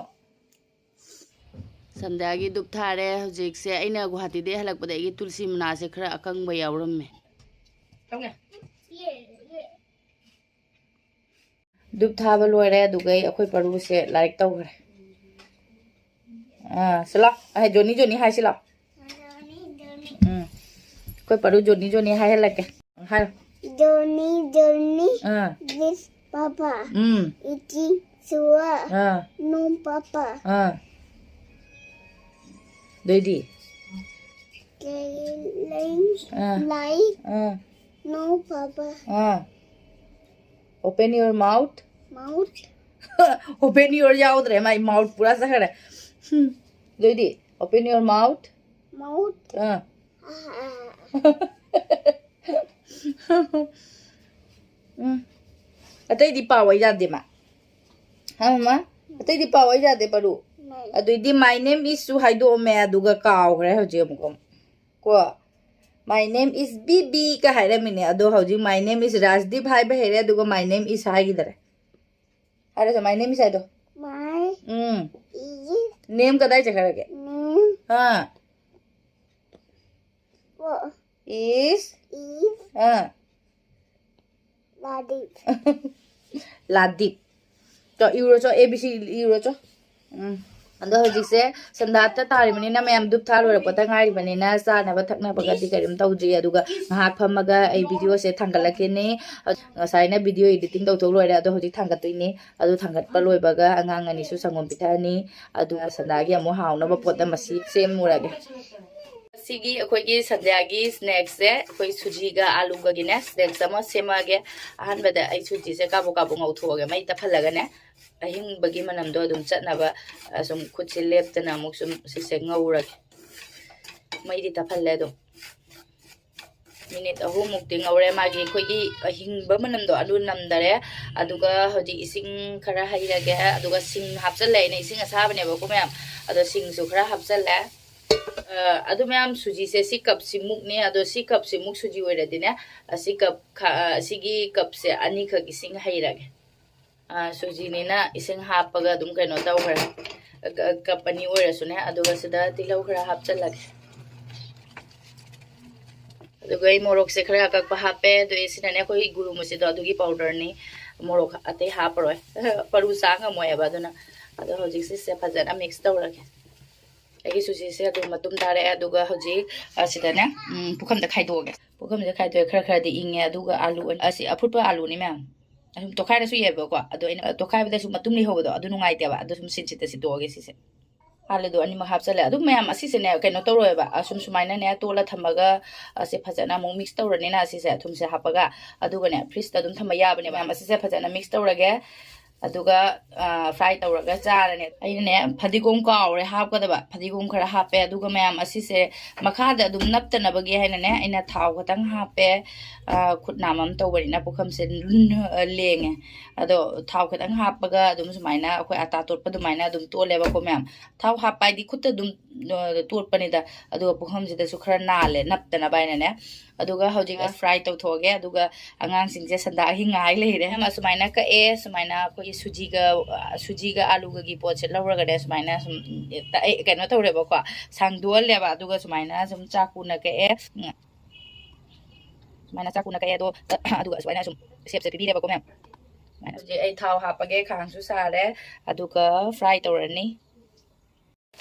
ꯁꯟꯗ꯭ꯌꯥꯒꯤ ꯙꯨꯞ ꯊꯥꯔꯦ꯫ ꯍꯧꯖꯤꯛꯁꯦ ꯑꯩꯅ ꯒꯨꯍꯥꯇꯤꯗꯒꯤ ꯍꯜꯂꯛꯄꯗ ꯑꯩꯒꯤ ꯇꯨꯜꯁꯤ ꯃꯅꯥꯁꯦ ꯈꯔ ꯑꯀꯪꯕ ꯌꯥꯎꯔꯝꯃꯦ꯫ ꯙꯨꯞ ꯊꯥꯕ ꯂꯣꯏꯔꯦ, ꯑꯗꯨꯒ ꯑꯩꯈꯣꯏ ꯄꯔꯨꯁꯦ ꯂꯥꯏꯔꯤꯛ ꯇꯧꯈ꯭ꯔꯦ꯫ ꯑꯥ, ꯁꯤ ꯂꯥꯎ꯫ ꯑꯍꯦ, ꯖꯣꯅꯤ, ꯖꯣꯅꯤ ꯍꯥꯏꯁꯤ ꯂꯥꯎ꯫ ꯎꯝ꯫ ꯑꯩꯈꯣꯏ ꯄꯔꯨ ꯖꯣꯅꯤ, ꯖꯣꯅꯤ ꯍꯥꯏꯍꯜꯂꯛꯀꯦ꯫ ꯍꯥꯏꯔꯣ꯫ Johnny, Johnny, ah. This Papa. Um. Eating Sua. Ah. No Papa. ꯑꯥ꯫ ꯑꯗꯩꯗꯤ? Killing ah. Like. Ah. No Papa. Ah. Open your mouth. Mouth. Open your ꯌꯥꯎꯗ꯭ꯔꯦ, ꯃꯥꯏ mouth ꯄꯨꯔꯥ ꯆꯠꯈ꯭ꯔꯦ꯫ ꯍꯨꯝ꯫ ꯑꯗꯩꯗꯤ? Open your mouth. Mouth. ꯑꯥ꯫ ꯎꯝ꯫ ꯑꯇꯩꯗꯤ ꯄꯥꯎ ꯑꯩ ꯌꯥꯗꯦ ꯃꯥ꯫ ꯍꯥ, ꯃꯃꯥ? ꯑꯇꯩꯗꯤ ꯄꯥꯎ ꯑꯩ ꯌꯥꯗꯦ, ꯄꯔꯨ꯫ ꯃꯥꯏ꯫ ꯑꯗꯨꯏꯗꯤ "My name is" ꯁꯨ ꯍꯥꯏꯗꯣꯛꯑꯝꯃꯦ, ꯑꯗꯨꯒ ꯀꯥꯎꯈ꯭ꯔꯦ ꯍꯧꯖꯤꯛ ꯑꯃꯨꯛ꯫ ꯀꯣ? "My name is ꯕꯤꯕꯤ" ꯀ ꯍꯥꯏꯔꯝꯃꯤꯅꯦ, ꯑꯗꯣ ꯍꯧꯖꯤꯛ "My name is ꯔꯥꯖꯗꯤꯞ" ꯍꯥꯏꯕ ꯍꯩꯔꯦ, ꯑꯗꯨꯒ "My name is" ꯍꯥꯏꯈꯤꯗꯔꯦ꯫ ꯍꯥꯏꯔꯁꯦ, "My name is" ꯍꯥꯏꯗꯣ꯫ My um. Is ꯅꯦꯝ ꯀꯗꯥꯏ ꯆꯠꯈ꯭ꯔꯒꯦ? Name ah. What? Is. Is ꯑꯥ꯫ ꯂꯥꯗꯤꯞ꯫ ꯂꯥꯗꯤꯞ꯫ ꯆꯣ, ꯏꯔꯨꯔꯣ ꯆꯣ, A B C ꯏꯔꯨꯔꯣ ꯆꯣ꯫ ꯎꯝ꯫ ꯑꯗꯣ ꯍꯧꯖꯤꯛꯁꯦ ꯁꯟꯗꯥꯇ ꯇꯥꯔꯤꯕꯅꯤꯅ, ꯃꯌꯥꯝ ꯙꯨꯞ ꯊꯥ ꯂꯣꯏꯔꯛꯄꯗ ꯉꯥꯏꯔꯤꯕꯅꯤꯅ, ꯆꯥꯅꯕ ꯊꯛꯅꯕꯒꯗꯤ ꯀꯔꯤꯝ ꯇꯧꯗ꯭ꯔꯤ꯫ ꯑꯗꯨꯒ ꯉꯥꯏꯍꯥꯛ ꯐꯝꯃꯒ ꯑꯩ video ꯁꯦ ꯊꯥꯡꯒꯠꯂꯛꯀꯅꯤ꯫ ꯉꯁꯥꯏꯅ video editing ꯇꯧꯊꯣꯛ ꯂꯣꯏꯔꯦ, ꯑꯗꯣ ꯍꯧꯖꯤꯛ ꯊꯥꯡꯒꯠꯇꯣꯏꯅꯤ꯫ ꯑꯗꯨ ꯊꯥꯡꯒꯠꯄ ꯂꯣꯏꯕꯒ ꯑꯉꯥꯡ ꯑꯅꯤꯁꯨ ꯁꯪꯒꯣꯝ ꯄꯤꯊꯛꯑꯅꯤ꯫ ꯑꯗꯨꯒ ꯁꯟꯗꯥꯒꯤ ꯑꯃꯨꯛ ꯍꯥꯎꯅꯕ ꯄꯣꯠ ꯑꯃ ꯁꯤ ꯁꯦꯝꯃꯨꯔꯒꯦ꯫ ꯁꯤꯒꯤ ꯑꯩꯈꯣꯏꯒꯤ ꯁꯟꯗ꯭ꯌꯥꯒꯤ ꯁ꯭ꯅꯦꯛꯁꯦ ꯑꯩꯈꯣꯏ ꯁꯨꯖꯤꯒ ꯑꯥꯂꯨꯒꯒꯤꯅꯦ, ꯁ꯭ꯅꯦꯛꯁ ꯑꯃ ꯁꯦꯝꯃꯛꯑꯒꯦ꯫ ꯑꯍꯥꯟꯕꯗ ꯑꯩ ꯁꯨꯖꯤꯁꯦ ꯀꯥꯕꯣꯛ ꯀꯥꯕꯣꯛ ꯉꯧꯊꯣꯛꯑꯒꯦ, ꯃꯩ ꯇꯞꯍꯜꯂꯒꯅꯦ꯫ ꯑꯍꯤꯡꯕꯒꯤ ꯃꯅꯝꯗꯣ ꯑꯗꯨꯝ ꯆꯠꯅꯕ, ꯑ, ꯁꯨꯝ ꯈꯨꯠꯁꯦ ꯂꯦꯞꯇꯅ ꯑꯃꯨꯛ ꯁꯨꯝ ꯁꯤꯁꯦ ꯉꯧꯔꯒꯦ꯫ ꯃꯩꯗꯤ ꯇꯞꯍꯜꯂꯦ ꯑꯗꯨꯝ꯫ ꯃꯤꯅꯤꯠ ꯑꯍꯨꯝꯃꯨꯛꯇꯤ ꯉꯧꯔꯦ꯫ ꯃꯥꯒꯤ ꯑꯩꯈꯣꯏꯒꯤ ꯑꯍꯤꯡꯕ ꯃꯅꯝꯗꯣ ꯑꯗꯨ ꯅꯝꯗꯔꯦ꯫ ꯑꯗꯨꯒ ꯍꯧꯖꯤꯛ ꯏꯁꯤꯡ ꯈꯔ ꯍꯩꯔꯒꯦ꯫ ꯑꯗꯨꯒ ꯁꯤꯡ ꯍꯥꯞꯆꯜꯂꯦ꯫ ꯑꯩꯅ ꯏꯁꯤꯡ ꯑꯁꯥꯕꯅꯦꯕꯀꯣ ꯃꯌꯥꯝ, ꯑꯗꯣ ꯁꯤꯡꯁꯨ ꯈꯔ ꯍꯥꯞꯆꯜꯂꯦ꯫ ꯑ, ꯑꯗꯨ ꯃꯌꯥꯝ, ꯁꯨꯖꯤꯁꯦ ꯁꯤ ꯀꯞꯁꯤ ꯃꯨꯛꯅꯦ꯫ ꯑꯗꯣ ꯁꯤ ꯀꯞꯁꯤ ꯃꯨꯛ ꯁꯨꯖꯤ ꯑꯣꯏꯔꯗꯤꯅꯦ, ꯑꯁꯤ ꯀꯞ ꯈ-, ꯑ, ꯑꯁꯤꯒꯤ ꯀꯞꯁꯦ ꯑꯅꯤꯈꯛ ꯏꯁꯤꯡ ꯍꯩꯔꯒꯦ꯫ ꯑ, ꯁꯨꯖꯤꯅꯤꯅ ꯏꯁꯤꯡ ꯍꯥꯞꯄꯒ ꯑꯗꯨꯝ ꯀꯩꯅꯣ ꯇꯧꯈ꯭ꯔꯦ꯫ ꯀ-, ꯀꯞ ꯑꯅꯤ ꯑꯣꯏꯔꯁꯨꯅꯦ꯫ ꯑꯗꯨꯒ ꯁꯤꯗ ꯇꯤꯜꯍꯧ ꯈꯔ ꯍꯥꯞꯆꯜꯂꯒꯦ꯫ ꯑꯗꯨꯒ ꯑꯩ ꯃꯣꯔꯣꯛꯁꯦ ꯈꯔ ꯑꯀꯛꯄ ꯍꯥꯞꯄꯦ꯫ ꯑꯗꯨꯒ ꯁꯤꯅꯅꯦ ꯑꯩꯈꯣꯏ ꯒꯨꯔꯨ ꯃꯨꯁꯤꯗꯣ, ꯑꯗꯨꯒꯤ ꯄꯥꯎꯗꯔꯅꯤ꯫ ꯃꯣꯔꯣꯛ ꯑꯇꯩ ꯍꯥꯞꯄꯔꯣꯏ꯫ ꯄꯔꯨ ꯆꯥ ꯉꯝꯃꯣꯏꯕ꯫ ꯑꯗꯨꯅ ꯑꯗꯣ ꯍꯧꯖꯤꯛ ꯁꯤꯁꯦ ꯐꯖꯅ ꯃꯤꯛꯁ ꯇꯧꯔꯒꯦ꯫ ꯑꯩꯒꯤ ꯁꯨꯖꯤꯁꯦ ꯑꯗꯨꯝ ꯃꯇꯨꯝ ꯇꯥꯔꯛꯑꯦ꯫ ꯑꯗꯨꯒ ꯍꯧꯖꯤꯛ ꯑꯁꯤꯗꯅꯦ, ꯎꯝ, ꯄꯨꯈꯝꯗ ꯈꯥꯏꯗꯣꯛꯑꯒꯦ꯫ ꯄꯨꯈꯝꯁꯦ ꯈꯥꯏꯗꯣꯛꯑꯦ꯫ ꯈꯔ ꯈꯔꯗꯤ ꯏꯪꯉꯦ꯫ ꯑꯗꯨꯒ ꯑꯥꯂꯨ ꯑꯣꯏꯅ, ꯑꯁꯤ ꯑꯐꯨꯠꯄ ꯑꯥꯂꯨꯅꯤ ꯃꯌꯥꯝ꯫ ꯑꯗꯨꯝ ꯇꯣꯈꯥꯏꯔꯁꯨ ꯌꯥꯏꯕꯀꯣ꯫ ꯑꯗꯣ ꯑꯩꯅ ꯇꯣꯈꯥꯏꯕꯗꯁꯨ ꯃꯇꯨꯝ ꯂꯩꯍꯧꯕꯗꯣ ꯑꯗꯨ ꯅꯨꯡꯉꯥꯏꯇꯦꯕ꯫ ꯑꯗꯨ ꯁꯨꯝ ꯁꯤꯟꯁꯤꯠꯇ ꯁꯤꯠꯇꯣꯛꯑꯒꯦ ꯁꯤꯁꯦ꯫ ꯍꯥꯜꯂꯦꯗꯣ ꯑꯅꯤꯃꯛ ꯍꯥꯞꯆꯜꯂꯦ꯫ ꯑꯗꯨꯝ ꯃꯌꯥꯝ ꯑꯁꯤꯁꯦꯅꯦ ꯀꯩꯅꯣ ꯇꯧꯔꯣꯏꯕ꯫ ꯑꯁꯨꯝ ꯁꯨꯃꯥꯏꯅꯅꯦ ꯇꯣꯠꯂ ꯊꯝꯃꯒ ꯑꯁꯦ ꯐꯖꯅ ꯑꯃꯨꯛ ꯃꯤꯛꯁ ꯇꯧꯔꯅꯤꯅ ꯑꯁꯤꯁꯦ ꯊꯨꯝꯁꯦ ꯍꯥꯞꯄꯒ꯫ ꯑꯗꯨꯒꯅꯦ ꯐ꯭ꯔꯤꯖꯇ ꯑꯗꯨꯝ ꯊꯝꯕ ꯌꯥꯕꯅꯦ꯫ ꯃꯌꯥꯝ ꯑꯁꯤꯁꯦ ꯐꯖꯅ ꯃꯤꯛꯁ ꯇꯧꯔꯒꯦ꯫ ꯑꯗꯨꯒ, ꯑ, ꯐ꯭ꯔꯥꯏ ꯇꯧꯔꯒ ꯆꯥꯔꯅꯤ꯫ ꯑꯩꯅꯅꯦ ꯐꯗꯤꯒꯣꯝ ꯀꯥꯎꯔꯦ ꯍꯥꯞꯀꯗꯕ꯫ ꯐꯗꯤꯒꯣꯝ ꯈꯔ ꯍꯥꯞꯄꯦ꯫ ꯑꯗꯨꯒ ꯃꯌꯥꯝ ꯑꯁꯤꯁꯦ ꯃꯈꯥꯗ ꯑꯗꯨꯝ ꯅꯞꯇꯅꯕꯒꯤ ꯍꯥꯏꯅꯅꯦ ꯑꯩꯅ ꯊꯥꯎ ꯈꯛꯇꯪ ꯍꯥꯞꯄꯦ꯫ ꯑ, ꯈꯨꯠ ꯅꯥꯝꯃ ꯑꯃ ꯇꯧꯕꯅꯤꯅ ꯄꯨꯈꯝꯁꯦ ꯂꯨꯝ-, ꯑ, ꯂꯦꯡꯉꯦ꯫ ꯑꯗꯣ ꯊꯥꯎ ꯈꯤꯇꯪ ꯍꯥꯞꯄꯒ ꯑꯗꯨꯝ ꯁꯨꯃꯥꯏꯅ ꯑꯩꯈꯣꯏ ꯑꯇꯥ ꯇꯣꯠꯄ ꯑꯗꯨꯃꯥꯏꯅ ꯑꯗꯨꯝ ꯇꯣꯠꯂꯦꯕꯀꯣ ꯃꯌꯥꯝ꯫ ꯊꯥꯎ ꯍꯥꯞꯄ ꯍꯥꯏꯗꯤ ꯈꯨꯠꯇ ꯑꯗꯨꯝ, ꯑ, ꯇꯣꯠꯄꯅꯤꯗ꯫ ꯑꯗꯨꯒ ꯄꯨꯈꯝꯁꯤꯗꯁꯨ ꯈꯔ ꯅꯥꯜꯂꯦ ꯅꯞꯇꯅꯕ ꯍꯥꯏꯅꯅꯦ꯫ ꯑꯗꯨꯒ ꯍꯧꯖꯤꯛ ꯐ꯭ꯔꯥꯏ ꯇꯧꯊꯣꯛꯑꯒꯦ꯫ ꯑꯗꯨꯒ ꯑꯉꯥꯡꯁꯤꯡꯁꯦ ꯁꯟꯗꯥꯒꯤ ꯉꯥꯏ ꯂꯩꯔꯦ꯫ ꯃꯌꯥꯝ ꯑꯁꯨꯃꯥꯏꯅ ꯀꯛꯑꯦ꯫ ꯁꯨꯃꯥꯏꯅ ꯑꯩꯈꯣꯏꯒꯤ ꯁꯨꯖꯤꯒ, ꯑ, ꯁꯨꯖꯤꯒ ꯑꯥꯂꯨꯒꯒꯤ ꯄꯣꯠꯁꯦ ꯂꯧꯔꯒꯅꯦ ꯁꯨꯃꯥꯏꯅ ꯁꯨꯝ ꯇꯛꯑꯦ, ꯀꯩꯅꯣ ꯇꯧꯔꯦꯕꯀꯣ, ꯁꯥꯡꯗꯣꯛꯍꯜꯂꯦꯕ꯫ ꯑꯗꯨꯒ ꯁꯨꯃꯥꯏꯅ ꯁꯨꯝ ꯆꯥꯛꯀꯨꯅ ꯀꯛꯑꯦ꯫ ꯎꯝ꯫ ꯁꯨꯃꯥꯏꯅ ꯆꯥꯛꯀꯨꯅ ꯀꯛꯑꯦ꯫ ꯑꯗꯣ, ꯑꯗꯨꯒ ꯁꯨꯃꯥꯏꯅ ꯁꯨꯝ ꯁꯦꯞꯁꯦ ꯄꯤꯕꯤꯔꯦꯕꯀꯣ ꯃꯌꯥꯝ꯫ ꯁꯨꯃꯥꯏꯅ ꯍꯧꯖꯤꯛ ꯑꯩ ꯊꯥꯎ ꯍꯥꯞꯄꯒꯦ꯫ ꯈꯥꯡꯁꯨ ꯁꯥꯔꯦ꯫ ꯑꯗꯨꯒ ꯐ꯭ꯔꯥꯏ ꯇꯧꯔꯅꯤ꯫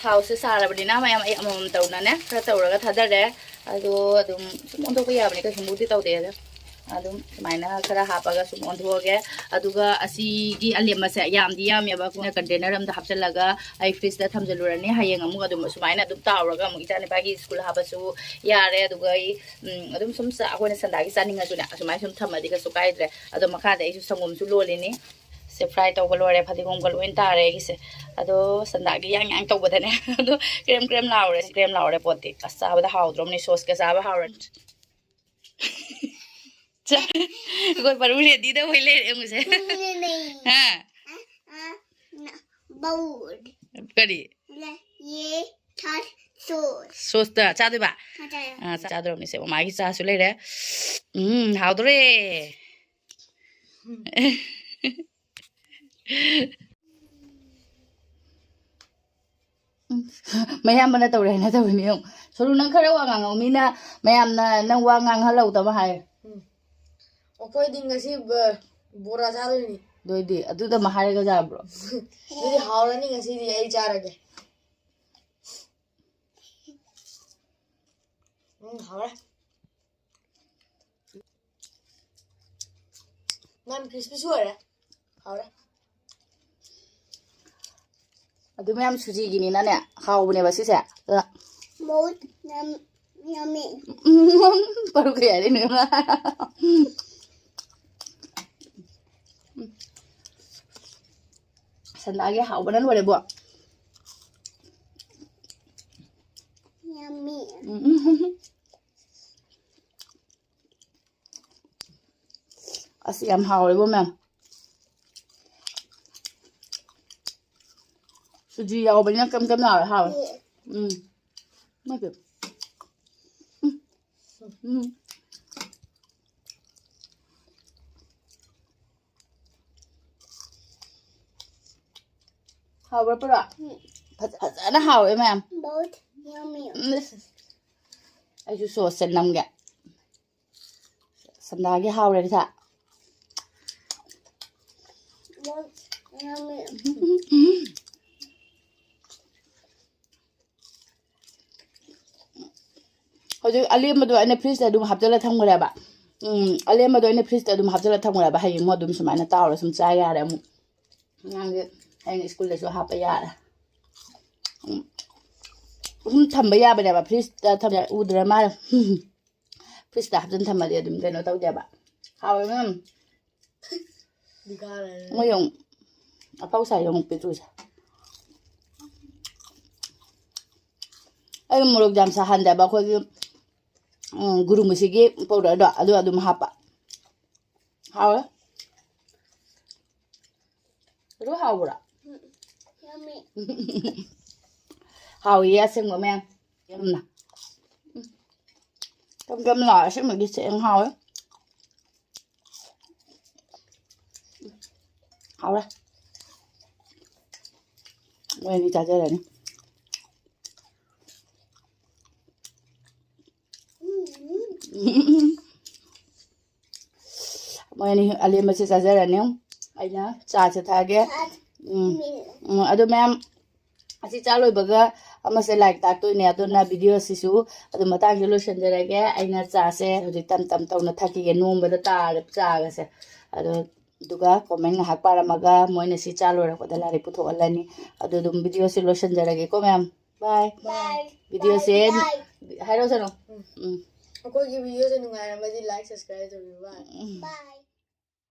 ꯊꯥꯎꯁꯦ ꯁꯥꯔꯕꯅꯤꯅ ꯃꯌꯥꯝ ꯑꯩ ꯑꯃꯃꯝ ꯇꯧꯅꯅꯦ ꯈꯔ ꯇꯧꯔꯒ ꯊꯥꯗꯔꯦ꯫ ꯑꯗꯣ ꯑꯗꯨꯝ ꯁꯨꯝ ꯑꯣꯟꯊꯣꯛꯄ ꯌꯥꯕꯅꯤ, ꯀꯩꯁꯨꯝꯕꯨꯗꯤ ꯇꯧꯗꯦ꯫ ꯑꯗꯣ ꯑꯗꯨꯝ ꯁꯨꯃꯥꯏꯅ ꯈꯔ ꯍꯥꯞꯄꯒ ꯁꯨꯝ ꯑꯣꯟꯊꯣꯛꯑꯒꯦ꯫ ꯑꯗꯨꯒ ꯑꯁꯤꯒꯤ ꯑꯂꯦꯝꯕꯁꯦ ꯌꯥꯝꯗꯤ ꯌꯥꯝꯃꯦꯕ, ꯑꯩꯈꯣꯏꯅ ꯀꯟꯇꯦꯅꯔ ꯑꯝꯗ ꯍꯥꯞꯆꯤꯜꯂꯒ ꯑꯩ ꯐ꯭ꯔꯤꯖꯇ ꯊꯝꯖꯤꯜꯂꯨꯔꯅꯤ꯫ ꯍꯌꯦꯡ ꯑꯃꯨꯛ ꯑꯗꯨꯝ ꯁꯨꯃꯥꯏꯅ ꯑꯗꯨꯝ ꯇꯥꯎꯔꯒ ꯑꯃꯨꯛ ꯏꯆꯥꯅꯤꯄꯥꯒꯤ ꯁ꯭ꯀꯨꯜ ꯍꯥꯞꯄꯁꯨ ꯌꯥꯔꯦ꯫ ꯑꯗꯨꯒ ꯑꯩ ꯎꯝ, ꯑꯗꯨꯝ ꯁꯨꯝ ꯆꯥ-, ꯑꯩꯈꯣꯏꯅ ꯁꯟꯗꯥꯒꯤ ꯆꯥꯅꯤꯡꯉꯁꯨꯅꯦ, ꯑꯁꯨꯃꯥꯏꯅ ꯁꯨꯝ ꯊꯝꯃꯗꯤ ꯀꯩꯁꯨ ꯀꯥꯏꯗ꯭ꯔꯦ꯫ ꯑꯗꯣ ꯃꯈꯥꯗ ꯑꯩꯁꯨ ꯁꯪꯒꯣꯝꯁꯨ ꯂꯣꯜꯂꯤꯅꯤ꯫ ꯁꯦ ꯐ꯭ꯔꯥꯏ ꯇꯧꯕ ꯂꯣꯏꯔꯦ, ꯐꯗꯤꯒꯣꯝꯒ ꯂꯣꯏ ꯇꯥꯔꯦ ꯑꯩꯒꯤꯁꯦ꯫ ꯑꯗꯣ ꯁꯟꯗꯥꯒꯤ ꯌꯥꯡ ꯌꯥꯡ ꯇꯧꯕꯗꯅꯦ ꯑꯗꯣ ꯀ꯭ꯔꯦꯝ ꯀ꯭ꯔꯦꯝ ꯂꯥꯎꯔꯦ, ꯀ꯭ꯔꯦꯝ ꯂꯥꯎꯔꯦ ꯄꯣꯠꯇꯤ꯫ ꯑꯁ, ꯆꯥꯕꯗ ꯍꯥꯎꯗ꯭ꯔꯣꯝꯅꯤ, ꯁꯣꯁꯀ ꯆꯥꯕ ꯍꯥꯎꯔꯅꯤ꯫ ꯆꯥ-, ꯑꯩꯈꯣꯏ ꯄꯔꯨ ꯔꯦꯗꯤꯗ ꯑꯣꯏ ꯂꯩꯔꯦ ꯌꯦꯡꯉꯨꯁꯦ꯫ ꯍꯥ? ꯕꯧ꯫ ꯀꯔꯤ? ꯂ-, ꯌꯦ, ꯊꯥ, ꯁꯣꯁ꯫ ꯁꯣꯁꯇ ꯆꯥꯗꯣꯏꯕ? ꯆꯥ-, ꯆꯥ-, ꯑꯥ, ꯆꯥꯗꯣꯔꯕꯅꯤꯁꯦ꯫ ꯃꯃꯥꯒꯤ ꯆꯥꯁꯨ ꯂꯩꯔꯦ꯫ ꯎꯝ, ꯍꯥꯎꯗꯣꯔꯦ꯫ ꯎꯝ, ꯃꯌꯥꯝꯕꯅ ꯇꯧꯔꯦ ꯍꯥꯏꯅ ꯇꯧꯔꯤꯅꯦ ꯌꯦꯡꯉꯨ꯫ ꯁꯣꯂꯨ, ꯅꯪ ꯈꯔ ꯋꯥ ꯉꯥꯡꯉꯛꯑꯣ꯫ ꯃꯤꯅ, ꯃꯌꯥꯝꯅ ꯅꯪ ꯋꯥ ꯉꯥꯡꯍꯜꯂꯧꯗꯕ ꯍꯥꯏ꯫ ꯎꯝ꯫ ꯑꯩꯈꯣꯏꯗꯤ ꯉꯁꯤ ꯕ-, ꯕꯣꯔꯥ ꯆꯥꯗꯣꯏꯅꯤ꯫ ꯑꯗꯨꯏꯗꯤ ꯑꯗꯨꯗ ꯑꯃ ꯍꯥꯏꯔꯒ ꯌꯥꯕ꯭ꯔꯣ? ꯑꯗꯨꯗꯤ ꯍꯥꯎꯔꯅꯤ ꯉꯁꯤꯗꯤ, ꯑꯩ ꯆꯥꯔꯒꯦ꯫ ꯎꯝ, ꯍꯥꯎꯔꯦ꯫ ꯌꯥꯝ ꯀ꯭ꯔꯤꯁꯄꯤꯁꯨ ꯑꯣꯏꯔꯦ꯫ ꯍꯥꯎꯔꯦ꯫ ꯑꯗꯨ ꯃꯌꯥꯝ ꯁꯨꯖꯤꯒꯤꯅꯤꯅꯅꯦ, ꯍꯥꯎꯕꯅꯦꯕ ꯁꯤꯁꯦ꯫ ꯑꯗ ꯃꯧꯠ ꯌꯥꯝ ꯌꯝꯃꯤ꯫ ꯄꯔꯨ ꯀꯩ ꯍꯥꯏꯔꯤꯅꯣ? ꯁꯟꯗꯥꯒꯤ ꯍꯥꯎꯕꯅ ꯂꯣꯏꯔꯦꯕꯣ꯫ ꯌꯝꯃꯤ꯫ ꯎꯝ꯫ ꯑꯁ, ꯌꯥꯝ ꯍꯥꯎꯔꯦꯕꯣ, ꯃꯌꯥꯝ꯫ ꯁꯨꯖꯤ ꯌꯥꯎꯕꯅꯤꯅ ꯀꯝ ꯀꯝ ꯂꯥꯎꯔꯦ, ꯍꯥꯎꯔꯦ꯫ ꯎꯝ꯫ ꯎꯝ꯫ ꯏꯃꯥꯏ ꯄꯦꯝꯃ꯫ ꯎꯝ꯫ ꯎꯝ꯫ ꯍꯥꯎꯕ꯭ꯔꯥ, ꯄꯨꯔꯥ? ꯎꯝ꯫ ꯐꯖ-, ꯐꯖꯅ ꯍꯥꯎꯋꯦ, ꯃꯌꯥꯝ꯫ ꯕꯍꯨꯠ ꯌꯝꯃꯤ꯫ ꯎꯝ, ꯑꯁ꯫ ꯑꯩꯁꯨ ꯁꯣꯁꯁꯦ ꯅꯝꯒꯦ꯫ ꯁꯟꯗꯥꯒꯤ ꯍꯥꯎꯔꯦ, ꯁꯥ꯫ ꯕꯍꯨꯠ ꯌꯝꯃꯤ꯫ ꯍꯧꯖꯤꯛ ꯑꯂꯦꯝꯕꯗꯣ ꯑꯩꯅ ꯐ꯭ꯔꯤꯖꯇ ꯑꯗꯨꯝ ꯍꯥꯞꯆꯜꯂ ꯊꯝꯈ꯭ꯔꯦꯕ꯫ ꯎꯝ, ꯑꯂꯦꯝꯕꯗꯣ ꯑꯩꯅ ꯐ꯭ꯔꯤꯖꯇ ꯑꯗꯨꯝ ꯍꯥꯞꯆꯤꯜꯂꯒ ꯊꯝꯈ꯭ꯔꯕ, ꯍꯌꯦꯡ ꯑꯃꯨꯛ ꯑꯗꯨꯝ ꯁꯨꯃꯥꯏꯅ ꯇꯥꯎꯔ ꯁꯨꯝ ꯆꯥ ꯌꯥꯔꯦ ꯑꯃꯨꯛ꯫ ꯑꯉꯥꯡꯁꯦ ꯍꯌꯦꯡ ꯁ꯭ꯀꯨꯜꯗꯁꯨ ꯍꯥꯞꯄ ꯌꯥꯔꯦ꯫ ꯎꯝ, ꯁꯨꯝ ꯊꯝꯕ ꯌꯥꯕꯅꯦꯕ, ꯐ꯭ꯔꯤꯖꯇ ꯊꯝ ꯎꯗ꯭ꯔ ꯃꯥꯜꯂꯦ꯫ ꯐ꯭ꯔꯤꯖꯇ ꯍꯥꯞꯆꯤꯟ ꯊꯝꯃꯗꯤ ꯑꯗꯨꯝ ꯀꯩꯅꯣ ꯇꯧꯗꯦꯕ, ꯍꯥꯎꯋꯦ ꯃꯌꯥꯝ꯫ ꯃꯣꯏ ꯑꯃꯨꯛ ꯑꯐꯥꯎ ꯁꯥꯏꯗꯣ ꯑꯃꯨꯛ ꯄꯤꯛꯇ꯭ꯔꯨꯁꯦ꯫ ꯑꯩ ꯃꯣꯔꯣꯛ ꯌꯥꯝ ꯁꯥꯍꯟꯗꯦꯕ, ꯑꯩꯈꯣꯏꯒꯤ ꯎꯝ, ꯒꯨꯔꯨꯃꯨꯁꯤꯒꯤ ꯄꯥꯎꯗꯔꯗꯣ ꯑꯗꯨ ꯑꯗꯨꯝ ꯍꯥꯞꯄ꯫ ꯍꯥꯎꯋꯦ꯫ ꯑꯗꯨ ꯍꯥꯎꯕ꯭ꯔꯥ? ꯍꯥꯎꯏꯌꯦ ꯑꯁꯦꯡꯕ ꯃꯌꯥꯝ꯫ ꯌꯥꯝꯅ ꯀꯝ ꯀꯝ ꯂꯥꯎ, ꯑꯁꯦꯡꯕꯒꯤ ꯆꯦꯡ ꯍꯥꯎꯋꯦ꯫ ꯍꯥꯎꯔꯦ꯫ ꯃꯣꯏ ꯑꯅꯤ ꯆꯥꯖꯔꯅꯤ꯫ ꯃꯣꯏ ꯑꯅꯤ ꯑꯂꯦꯝꯕꯁꯦ ꯆꯥꯖꯔꯅꯤ꯫ ꯑꯩꯅ ꯆꯥꯁꯦ ꯊꯛꯑꯒꯦ꯫ ꯎꯝ꯫ ꯎꯝ, ꯑꯗꯣ ꯃꯌꯥꯝ, ꯑꯁꯤ ꯆꯥ ꯂꯣꯏꯕꯒ ꯑꯃꯁꯦ ꯂꯥꯏꯔꯤꯛ ꯇꯥꯛꯇꯣꯏꯅꯦ꯫ ꯑꯗꯨꯅ ꯚꯤꯗꯤꯑꯣꯁꯤꯁꯨ ꯑꯗꯨ ꯃꯇꯥꯡꯁꯤꯗ ꯂꯣꯏꯁꯤꯟꯖꯔꯒꯦ꯫ ꯑꯩꯅ ꯆꯥꯁꯦ ꯍꯧꯖꯤꯛ ꯇꯝ ꯇꯝ ꯇꯧꯅ ꯊꯛꯈꯤꯒꯦ꯫ ꯅꯣꯝꯕꯗ ꯇꯥꯔꯦ ꯆꯥꯒꯁꯦ꯫ ꯑꯗꯣ, ꯑꯗꯨꯒ ꯀꯣꯃꯦꯟ ꯉꯥꯏꯍꯥꯛ ꯄꯥꯔꯝꯃꯒ ꯃꯣꯏꯅ ꯁꯤ ꯆꯥ ꯂꯣꯏꯔꯛꯄꯗ ꯂꯥꯏꯔꯤꯛ ꯄꯨꯊꯣꯛꯍꯜꯂꯅꯤ꯫ ꯑꯗꯨ ꯑꯗꯨꯝ ꯚꯤꯗꯤꯑꯣꯁꯦ ꯂꯣꯏꯁꯤꯟꯖꯔꯒꯦꯀꯣ ꯃꯌꯥꯝ꯫ ꯕꯥꯏ꯫ ꯕꯥꯏ꯫ ꯚꯤꯗꯤꯑꯣꯁꯦ ꯕꯥꯏ꯫ ꯍꯥꯏꯔꯣ ꯁꯅꯣ꯫ ꯎꯝ꯫ ꯎꯝ꯫ ꯑꯩꯈꯣꯏꯒꯤ ꯚꯤꯗꯤꯑꯣꯁꯦ ꯅꯨꯡꯉꯥꯏꯔꯝꯃꯗꯤ ꯂꯥꯏꯛ, ꯁꯕꯁꯀ꯭ꯔꯥꯏꯕ ꯇꯧꯕꯤꯌꯨ꯫ ꯕꯥꯏ꯫ ꯎꯝ꯫ ꯕꯥꯏ꯫